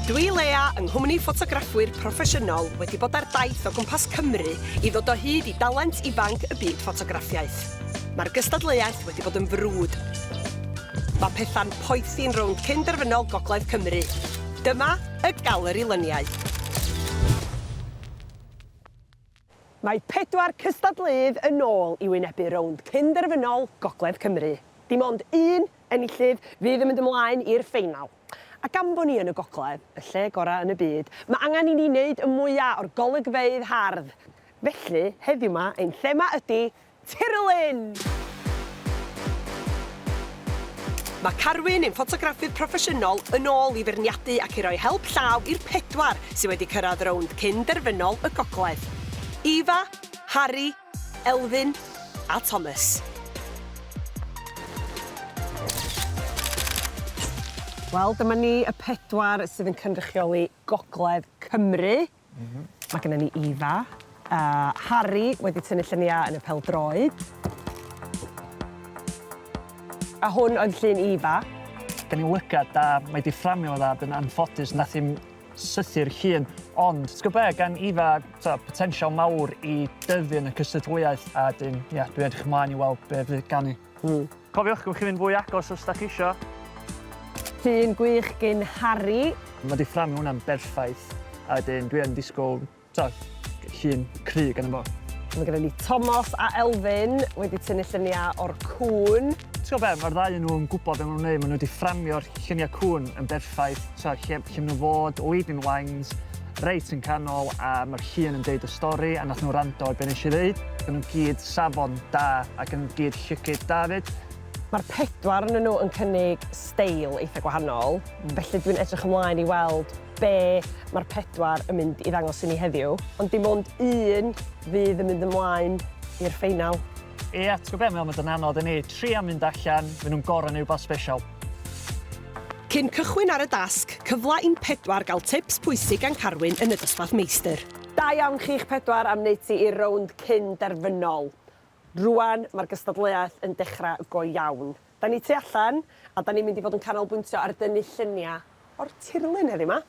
Dwi, Lea, yng nghwmni ffotograffwyr proffesiynol wedi bod ar daith o gwmpas Cymru i ddod o hyd i dalent ifanc y byd ffotograffiaeth. Mae'r gystadleuaeth wedi bod yn frwd. Mae pethau'n poethi'n rownd cyn-derfynol Gogledd Cymru. Dyma y Galeri Lyniau. Mae pedwar cystadleuydd yn ôl i wynebu rownd cyn-derfynol Gogledd Cymru. Dim ond un enillydd fydd yn mynd ymlaen i'r ffeinal. A gan bo ni yn y gogledd, y lle gorau yn y byd, mae angen i ni wneud y mwya o'r golygfeydd hardd. Felly, heddiw 'ma, ein thema ydi Tirlun! Mae Carwyn, ein ffotograffydd proffesiynol, yn ôl i feirniadu ac i roi help llaw i'r pedwar sydd wedi cyrraedd rownd cyn-derfynol y Gogledd. Eva, Harri, Elfyn a Thomas. Wel, dyma ni y pedwar sydd yn cynrychioli Gogledd Cymru. Mae gennym ni Eva a Harri wedi tynnu lluniau yn y pêl-droed. A hwn oedd llun Eva. Gen i lygad da, mae 'di fframio fo dda, yn anffodus nath hi'm sythu'r llun, ond ti'n gwybod be, gan Eva ta, potensial mawr i dyfu yn y cystadleuaeth a dyn, ia, dwi'n edrych ymlaen i weld be fydd gan hi. Cofiwch, gewch chi fynd fwy agos os da chi isio. Llun gwych gin Harri. Mae 'di fframio hwnna'n berffaith a wedyn dwi yn disgwyl t'o' llun cry ganddo fo. Mae gennym ni Tomos a Elfyn wedi tynnu lluniau o'r cŵn. Ti'n gwybod be, mae'r ddau yn nhw yn gwybod beth maen nhw'n neud, maen nhw wedi fframio'r lluniau cŵn yn berffaith, t'o' lle lle maen nhw fod, leading lines, reit yn canol a mae'r llun yn deud y stori a nath nhw wrando ar be nes i ddeud. Gan nhw gyd safon da a gan nhw gyd llygid da 'fyd. Mae'r pedwar ohonyn nhw yn cynnig steil eitha gwahanol, felly dwi'n edrych ymlaen i weld be mae'r pedwar yn mynd i ddangos i ni heddiw. Ond dim ond un fydd yn mynd ymlaen i'r ffeinal. Ia, ti'n gwybod be, mae o'n mynd yn anodd i ni. Tria mynd allan, maen nhw'n gorau neud rhywbeth sbesial. Cyn cychwyn ar y dasg, cyfle i'n pedwar gael tips pwysig gan Carwyn yn y dosbarth meistr. Da iawn chi'ch pedwar am wneud ti i'r rownd cyn derfynol. Rŵan mae'r gystadleuaeth yn dechrau go iawn. Da ni tu allan a da ni'n mynd i fod yn canolbwyntio ar dynnu lluniau o'r tirlun heddiw 'ma.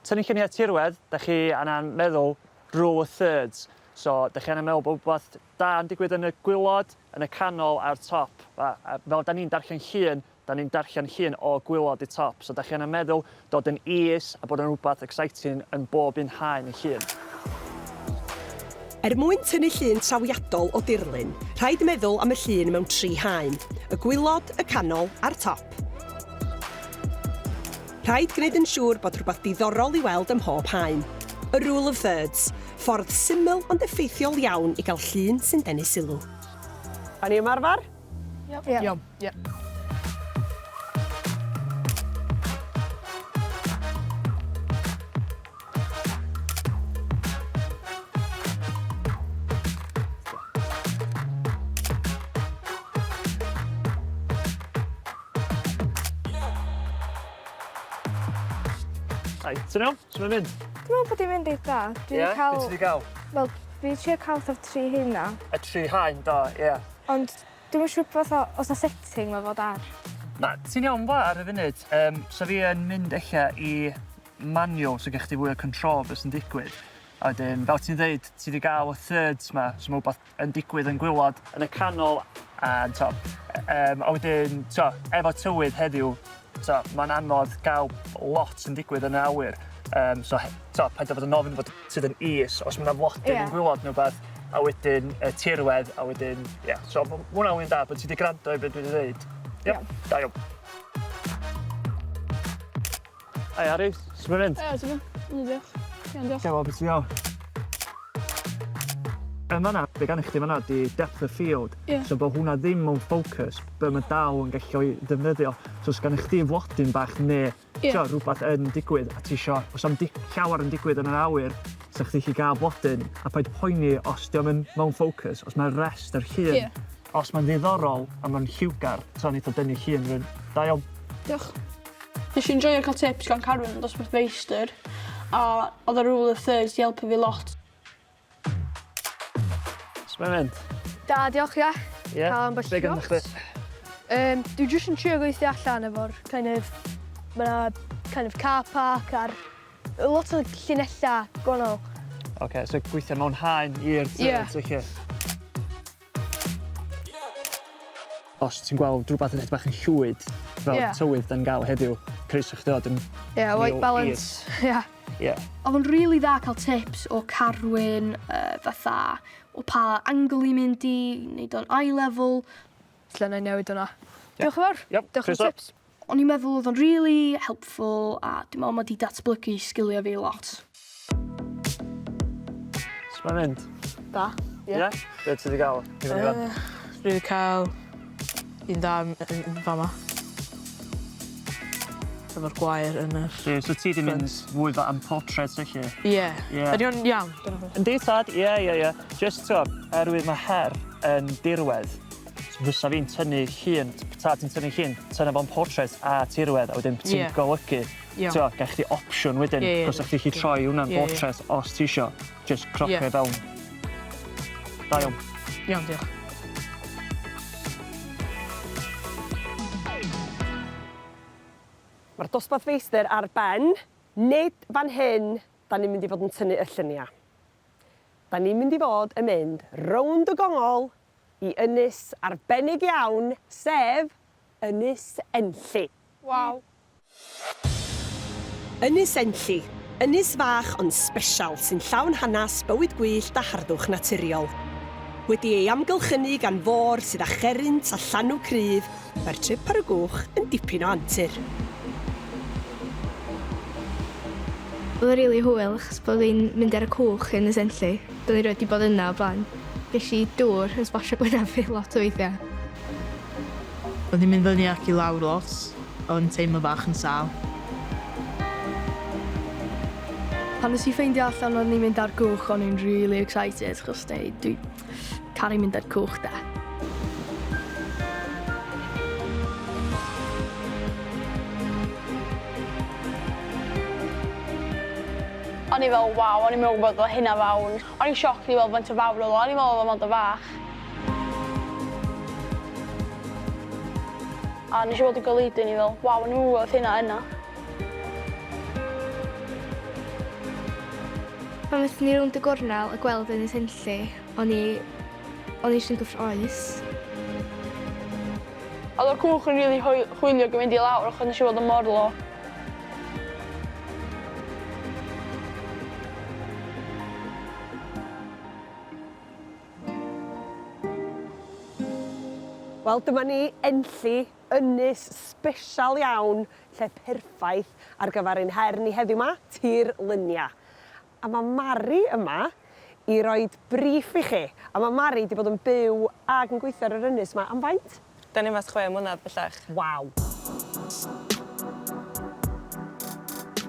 Tynnu lluniau tirwedd, da chi angen meddwl rule of thirds. So, da chi angen meddwl bod rhywbeth da yn digwydd yn y gwilod, yn y canol a'r top. A fel da ni'n darllen llun, Da ni'n darllen llun o gwilod i top, so da chi angen meddwl dod yn is a bod yn rhywbeth exciting yn bob un haen y llun. Er mwyn tynnu llun trawiadol o dirlun, rhaid meddwl am y llun mewn tri haen, y gwilod, y canol a'r top. Rhaid gwneud yn siŵr bod rhywbeth diddorol i weld ym mhob haen. Y rule of thirds, ffordd syml ond effeithiol iawn i gael llun sy'n denu sylw. Awn ni ymarfer? Iawn. Iawn. Ie. Hai, ti'n iawn? Sut mae'n mynd? Dwi'n meddwl bod hi'n mynd eitha da. Dwi Ie? 'di cael... Be ti 'di gael? Wel, dwi 'di trio cael fatha tri haena. Y tri haen, do, ie. Ond dwi'm yn siŵr fatha o's 'na setting ma' fod ar. Na, ti'n iawn fa ar y funud. Yym, so fi yn mynd ella i manual so gech chdi fwy o control be sy'n digwydd. A wedyn, fel ti'n ddeud, ti 'di gael y thirds 'ma, so ma' wbath yn digwydd yn gwilod, yn y canol a'n top. Yym, a wedyn, t'o', efo tywydd heddiw, t'o', mae'n anodd gael lot yn digwydd yn y awyr. Yym, so, he- t'o', paid â bod yn ofn fod sydd yn is, os ma' 'na flodyn yn gwilod neu wbath, a wedyn y tirwedd, a wedyn, ie. So, ma' hwnna'n un da, bod ti 'di gwrando i be dwi 'di ddeud. Ie. Da iawn. Hi Harry, sut mae'n mynd? Ie, ti'n iawn? Diolch. Iawn, diolch. Gael beth ti'n iawn. Yn fanna, be gan i chdi fanna di depth of field. Yeah. So bod hwnna ddim mewn focus, be mae dal yn gallu o'i ddefnyddio. So os gan i chdi flodyn bach neu yeah. tio, rhywbeth yn digwydd a ti isio, os am di llawer yn digwydd yn yr awyr, sa chdi gallu gael blodyn a paid poeni os di o'm mewn focus, os mae'r rest yr llun, yeah. os mae'n ddiddorol a mae'n lliwgar, so neith o dynnu llun rhywun. Da iawn. Diolch. Nes i enjoio cael tips gan Carwyn yn dosbarth meistr a oedd y rule of thirds 'di helpu fi lot. Sut mae'n mynd? Da, diolch ia. Ie? Cael ambell Be gynnoch chdi? Dwi jyst yn trio gweithio allan efo'r kind of, mae 'na kind of car park a'r Lot o llinella gwahanol. Oce, so gweithio mewn haen i'r thirds yeah. Felly. Os ti'n gweld rhywbeth yn edrych bach yn llwyd, fel yeah. tywydd da'n gael heddiw, croeso chdi ddod yn... Yeah, white balance, yeah. Yeah. Oedd o'n rili dda cael tips o Carwyn, fatha, o pa angle i mynd i, wneud o'n eye level. Lle na i newid hwnna. Diolch yn fawr. Yep, Diolch am tips. O'n i'n meddwl oedd o'n really helpful a dwi'n meddwl mae 'di datblygu sgiliau fi lot. Sut mae'n mynd? Da. Ie? Yeah? Be ti wedi gael? I fyny fan? Dwi wedi cael un da yn fama. Efo'r gwair yn yr... Ie, so ti 'di mynd fwy fa am portrait felly? Ie. Ie. Ydy o'n iawn? Yndi tad, ie ie ie. Jyst t'o' oherwydd ma' her yn dirwedd, so fysa fi'n tynnu llun, ta ti'n tynnu llun, tynnu fo'n portrait a tirwedd a wedyn ti'n golygu. Iawn. T'o' ga' chdi opsiwn wedyn. Ie ie. Os 'ych chi 'llu troi hwnna'n portrait os ti isio, jyst cropio i fewn. Da iawn. Iawn, diolch. Mae'r dosbarth feistr ar ben, nid fan hyn 'dan ni'n mynd i fod yn tynnu y llunia'. 'Dan ni'n mynd i fod yn mynd rownd y gongol i ynys arbennig iawn, sef Ynys Enlli. Waw. Ynys Enlli, ynys fach ond sbesial sy'n llawn hanes bywyd gwyllt a harddwch naturiol. Wedi ei amgylchynu gan fôr sydd â cherrynt a llanw cryf, mae'r trip ar y gwch yn dipyn o antur. Oedd o'n rili hwyl achos bod fi'n mynd ar y cwch yn Ynys Enlli. Do'n i rioed 'di bod yna o'r blaen. Ges i dŵr yn sblasio gwyneb fi lot o weithiau. Oedd hi'n mynd fyny ac i lawr lot, o'n i'n teimlo bach yn sâl. Pan nes i ffeindio allan o'n i'n mynd ar gwch o'n i'n really excited achos dwi dwi caru mynd ar cwch de. O'n i fel waw, o'n i'm yn gwybod bod hynna fawr. O'n i'n shocked i weld faint o fawr oedd o, o'n i'n meddwl oedd o mond yn fach. A nes i weld y goleudy o'n i fel waw o'n i'm yn gwybod oedd hynna yna. Pan aethon ni rownd y gornel a gweld Ynys Enlli, o'n i o'n i jyst yn gyffrous. Oedd o'r cwch yn rili hwyliog yn mynd i lawr achos nes i weld y morlo. Wel dyma ni, Enlli, ynys sbesial iawn, lle perffaith ar gyfer ein her ni heddiw 'ma, tirlunia. A ma' Mari yma i roid briff i chi. A ma' Mari 'di bod yn byw ag yn gweithio ar yr ynys 'ma am faint? 'Dan ni yma ers chwe mlynedd bellach. Waw.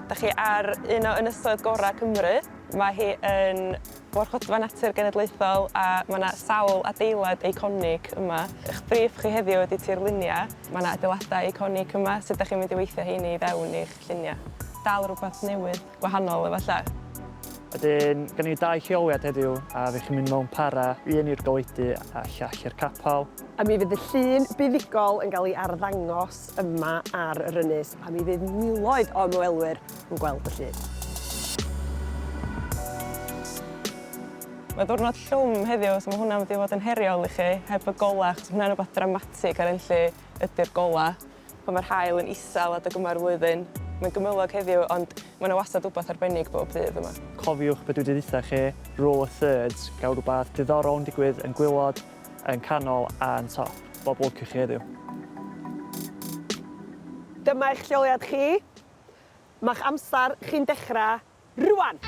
'Dach chi ar un o ynysoedd gorau Cymru. Mae hi yn warchodfa natur genedlaethol a mae 'na sawl adeilad eiconig yma. Eich briff chi heddiw ydy tirluniau. Mae 'na adeiladau eiconig yma. Sut 'dach chi'n mynd i weithio heini i fewn i'ch lluniau? Dal rhywbeth newydd, gwahanol efallai. Wedyn, gen ni dau lleoliad heddiw a fy chi'n mynd mewn para, un i'r goleudy a llall i'r capel. A mi fydd y llun buddugol yn cael ei arddangos yma ar yr ynys a mi fydd miloedd o ymwelwyr yn gweld y llun. Mae diwrnod llwm heddiw, so mae hwnna'n mynd i fod yn heriol i chi, heb y golau, achos mae hwnna'n rhywbeth dramatig ar Enlli, ydy'r golau. Pan mae'r haul yn isel adeg yma'r flwyddyn. Mae'n gymylog heddiw, ond mae yna wastad wbath arbennig bob dydd yma. Cofiwch be dwi 'di ddeutha chi, rule of thirds, gael rhywbeth diddorol yn digwydd yn gwylod, yn canol a yn top. Bob lwc i chi heddiw. Dyma eich lleoliad chi. Mae'ch amser chi'n dechrau Rwan!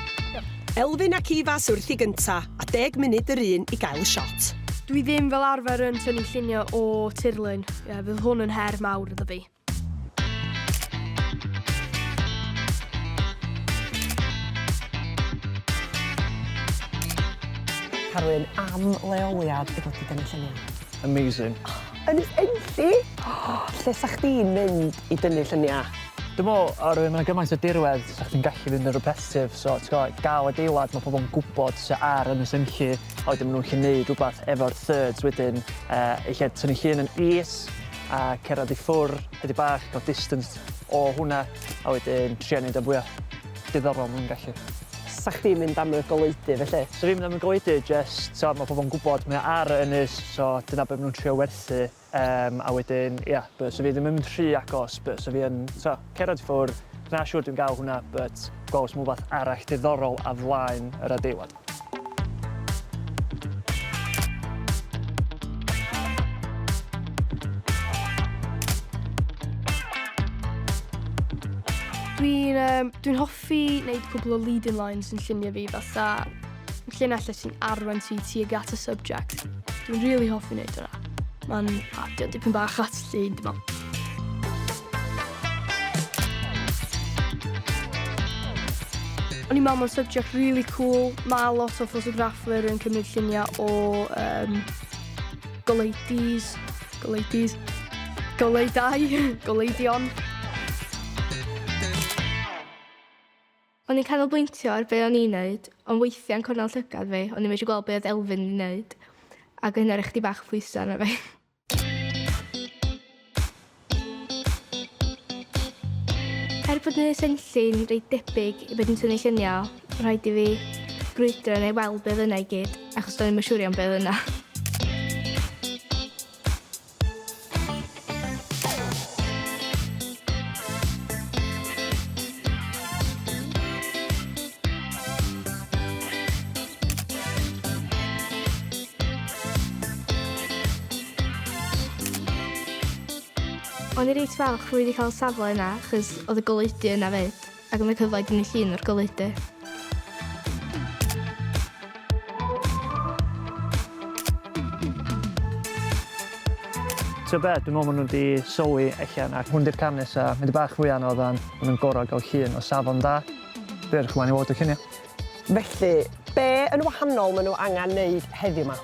Elfyn ac Ifas wrthi gynta, a deg munud yr un i gael y shot. Dwi ddim fel arfer yn tynnu lluniau o tirlun. Ie, fydd hwn yn her mawr iddo fi. Carwyn, am leoliad i ddod i dynnu lluniau. Amazing. Ynys Enlli? Lle sa chdi'n mynd i dynnu lluniau? Dwi'n meddwl, oherwydd mae 'na gymaint o dirwedd, 'sa chdi'n gallu fynd yn repetitive, so ti'n gwbod, gael adeilad mae pobl yn gwybod sy ar Ynys Enlli, a wedyn maen nhw'n gallu neud rhywbeth efo'r thirds wedyn, ella tynnu llun yn is a cerdded i ffwrdd chydig bach, gael distance o hwnna, a wedyn trio neud o fwya. diddorol maen nhw'n gallu. Sa chdi'n mynd am y goleudy felly? Sa fi'n mynd am y goleudy jyst t'o' ma' pobl yn gwbod mae o ar y ynys so dyna be' ma' nhw'n trio werthu yym a wedyn ia but sa fi ddim yn mynd rhy agos but sa fi yn t'o' cerdded i ffwr' na siŵr dwi'n ga'l hwnna but gweld os ma' wbath arall diddorol ar flaen yr adeilad. Dwi'n um, dwi hoffi wneud cwbl o leading lines yn lluniau fi, fatha llinellau sy'n arwain ti tuag at y subject. Dwi'n really hoffi wneud hwnna. Mae'n adio dipyn bach at llun, dwi'n meddwl. O'n i'n meddwl mae'n subject really cool. Mae lot o ffotograffwyr yn cymryd lluniau o um, goleudis, goleudis, goleudau, goleudion. O'n i'n canolbwyntio ar be o'n i'n neud, ond weithiau'n cornel llygad fi, o'n i'n medru gweld be oedd Elfyn yn neud, ac oedd hynna rhoi chdi bach o pwysau arno fi. Er bod Ynys Enlli'n reit debyg i be dwi'n tynnu lluniau o, rhaid i fi brwydro neu weld be oedd yna i gyd, achos do'n i'm yn siŵr iawn be oedd yna. O'n i reit falch bo' fi 'di ca'l y safle yna achos o'dd y goleudy yna 'fyd ac o'dd 'na cyfle i dynnu llun o'r goleudy. T'o' be' dwi me'wl ma' nw 'di sylwi ella na hwn 'di'r cam nesa mynd i bach fwy anodd a ma' nw'n gor'o' ga'l llun o safon dda. Dwi edrych ymlaen i weld y llunia'. Felly, be yn wahanol ma' nhw angen neud heddiw 'ma?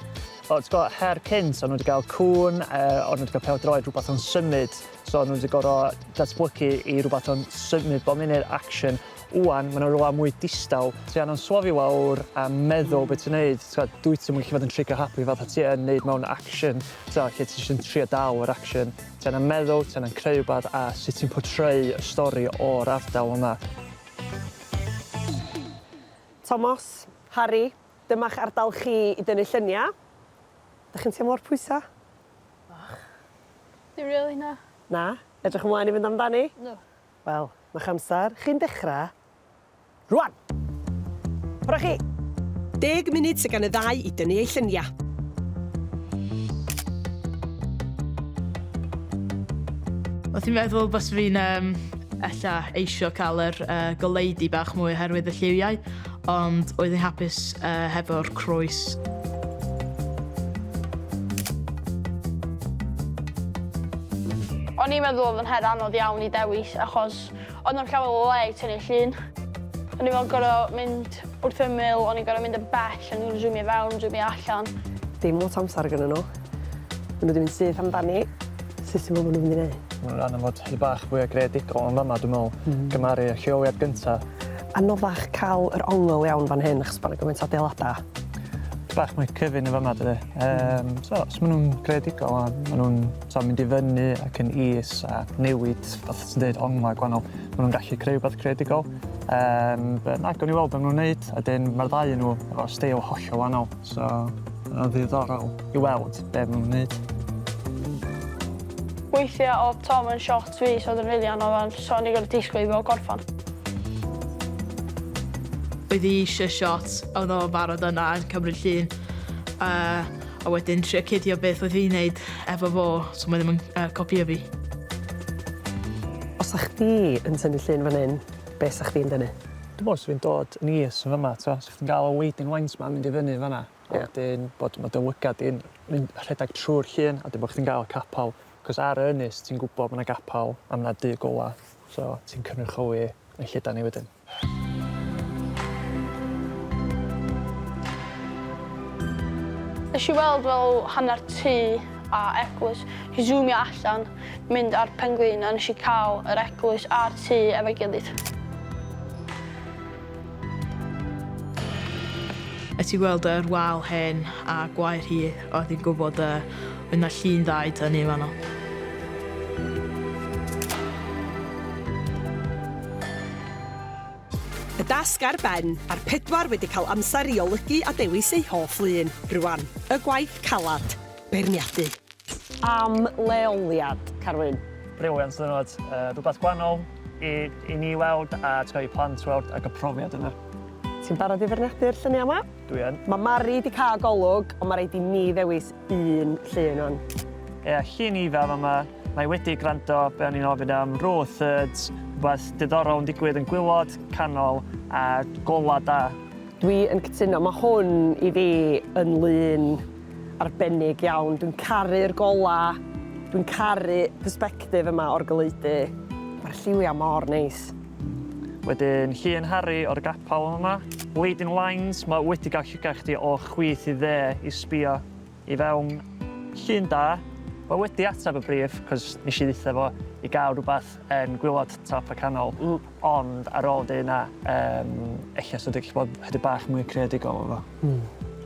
Wel ti'n gwbo' her cynt o'n nhw 'di ga'l cŵn yy o'n nhw 'di ga'l pêl-droed rwbath o'n symud so o'n nhw 'di gor'o' datblygu i rwbath o'n symud bob munud action. Ŵan ma' 'na rwla mwy distaw ti angan slofi lawr a meddwl be' ti'n neud t'g'od dwyt ti'm yn gallu fod yn trigger happy fatha ti yn neud mewn action t'o' lle ti jyst yn trio dal yr action. Ti angan meddwl ti angan creu wbath a sut ti'n portreu y stori o'r ardal yma. Tomos, Harri, Dyma'ch ardal chi i dynnu lluniau. Dach chi'n teimlo'r pwysau? Bach. Dim rili, na. Na? Edrych ymlaen i fynd amdani? Yndw. Wel, ma'ch amser chi'n dechrau rwan! Ffwrdd â chi! Deg munud sydd gan y ddau i dynnu eu lluniau. Wel ti'n meddwl bysa fi'n yym ella eisio cael yr yy goleudy bach mwy oherwydd y lliwiau ond oedd hi'n hapus yy hefo'r croes. O'n i'n meddwl oedd yn her anodd iawn i dewis achos oedd na'm llawer o le i tynnu llun. O'n i'n fel gor'o' mynd wrth ymyl, o'n i'n gor'o' mynd yn bell, o'n i'n zoomio fewn, zoomio allan. Dim lot o amser gynnyn nhw. Ma' nhw 'di mynd syth amdani. Sut ti'n meddwl ma' nhw'n mynd i neud? Ma' nhw'n angen fod chydig bach fwy o greadigol yn fama dwi'n me'wl. Hmm. Gymaru y lleoliad gynta. Anoddach ca'l yr ongl iawn fan hyn achos bo' 'na gymaint o adeilada. Chydig bach mwy cyfun yn fama dydi? Yym so os ma' nw'n greadigol a ma' nw'n t'o' mynd i fyny ac yn is a newid fatha ti'n deud ongla gwanol ma' nw'n gallu creu wbath creadigol. Yym but na gawn ni weld be' ma' nw'n neud a 'dyn ma'r ddau o nw efo steil hollol wahanol so ma' o'n ddiddorol i weld be' ma' nw'n neud. Weithia odd Tom yn shot fi so odd o'n rili anodd ond so o'n i gor'o' disgwyl i fo gorffan. Oedd hi eisiau shot oedd o barod yna yn cymryd llun uh, a wedyn trio cuddio beth oedd hi'n neud efo fo so mae ddim yn uh, copio fi. Os 'sa chdi yn tynnu llun fan 'yn, be' 'sa chdi'n dynnu? Dwi me'wl os fi'n dod yn is yn fyma t'o' sa chdi'n ga'l y leading lines 'ma mynd i fyny fan 'na. A wedyn bod ma' dy lygad di'n mynd rhedag trw'r llun a 'dyn bo' chdi'n ga'l y capal 'c'os ar y ynys ti'n gwbo bo' 'na gapal a ma' 'na dŷ gola so ti'n cynrychioli y lle 'dan ni wedyn. Nes i weld fel hanner tŷ a eglwys. Nes i zoomio allan, mynd ar pen-glin a nes i cael yr eglwys a'r tŷ efo'i gilydd. Es i weld yr wal hen a gwair hi, oedd hi'n gwybod yy oedd 'na llun dda i tynnu yn fanno. Y dasg ar ben, a'r pedwar wedi cael amser i olygu a dewis eu hoff lun. Rwan, y gwaith calad. Beirniadu. Am leoliad, Carwyn. Brilliant ddiwrnod. Yy rhywbeth gwahanol i i ni weld a t'go' i plant weld ag y profiad yna. Ti'n barod i feirniadu'r lluniau 'ma? Dwi yn. Mae Mari 'di cael golwg, ond mae raid i ni ddewis un llun wan. Ie, llun Efa fama. Mae wedi gwrando be o'n i'n ofyn am, rule of thirds, rhywbeth diddorol yn digwydd yn gwilod, canol a gola da. Dwi yn cytuno, mae hwn i fi yn lun arbennig iawn. Dwi'n caru'r gola, dwi'n caru persbectif yma o'r goleudy. Mae'r lliwiau mor neis. Wedyn llun Harry o'r gapel yn fama. Leading lines, mae wedi cael llygad chdi o chwith i dde i sbio i fewn. Llun da, mae wedi ateb y briff, cos nes i ddeutha fo i gael rhywbeth yn gwylod top a canol. Ond ar ôl deud 'na, yym, ella 'sa wedi gallu bod chydig bach mwy creadigol efo.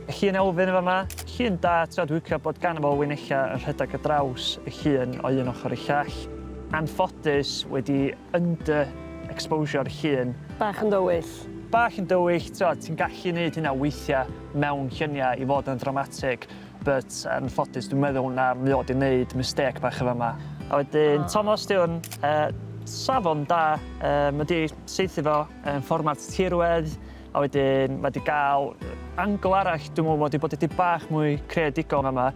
Y llun Elfyn yn fama, llun da, t'od, dwi'n licio bod ganddo fo linellau yn rhedeg ar draws y llun o un ochr i'r llall. Anffodus wedi under exposure'r llun. Bach yn dywyll. Bach yn dywyll, t'od, ti'n gallu neud hynna weithiau mewn lluniau i fod yn ddramatig, but anffodus dwi'n meddwl na mae o 'di neud mistake bach yn fama. A wedyn Tomos 'di hwn, yy safon da, yy ma' 'di saethu fo yn fformat tirwedd, a wedyn ma' 'di ga'l angle arall dwi'n me'wl mod i bod 'di bach mwy creadigol yn fama.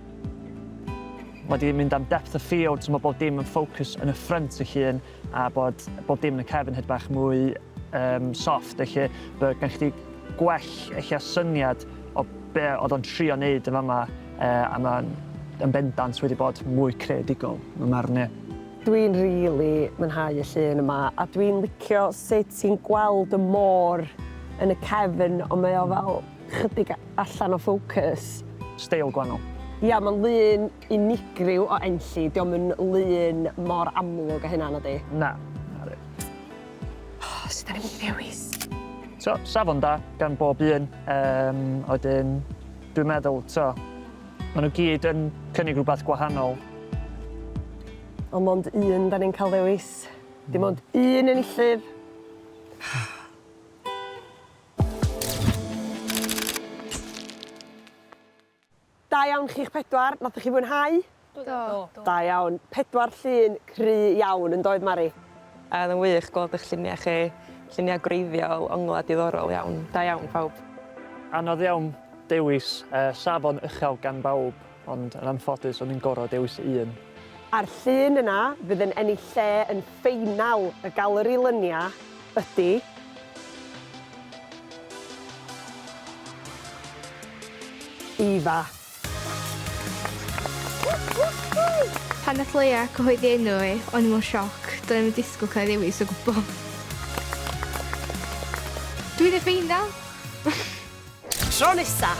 Mae 'di mynd am depth of field, so mae bob dim yn focus yn y ffrynt y llun a bod bob dim yn y cefn hyd bach mwy um, soft, felly bod gen chdi gwell ella syniad o be oedd o'n trio neud yn fama, uh, a mae'n yn bendant wedi bod mwy creadigol, mae'n marn i. Dwi'n rili mwynhau y llun yma a dwi'n licio sut ti'n gweld y môr yn y cefn ond mae o fel chydig allan o focus. Steil gwahanol. Ia, mae'n lun unigryw o Enlli, dio'm yn lun mor amlwg â hynna nadi? Na, nadi. O, sut 'dan ni'n mynd i ddewis? So, safon da gan bob un, yym, a wedyn dwi'n meddwl, t'o', ma' nhw gyd yn cynnig rhywbeth gwahanol. Ond mond un 'dan ni'n cael ddewis. Dim ond un enillydd. Da iawn chi'ch pedwar, nathoch chi fwynhau? Do. Da iawn. Pedwar llun cry iawn yn doedd Mari? A oedd yn wych gweld eich lluniau chi, lluniau gwreiddiol, onglau diddorol iawn. Da iawn pawb. Anodd iawn dewis, safon uchel gan bawb, ond yn anffodus o'n i'n gorfod dewis un. A'r llun yna fydd yn ennill lle yn ffeinal y Galeri Lynia ydi... Efa. Pan nath Leia cyhoeddi enw fi, o'n i mewn sioc. Do'n i'm yn disgwyl cael ei ddewis o gwbl. Dwi yn y ffeinal! Tro nesa!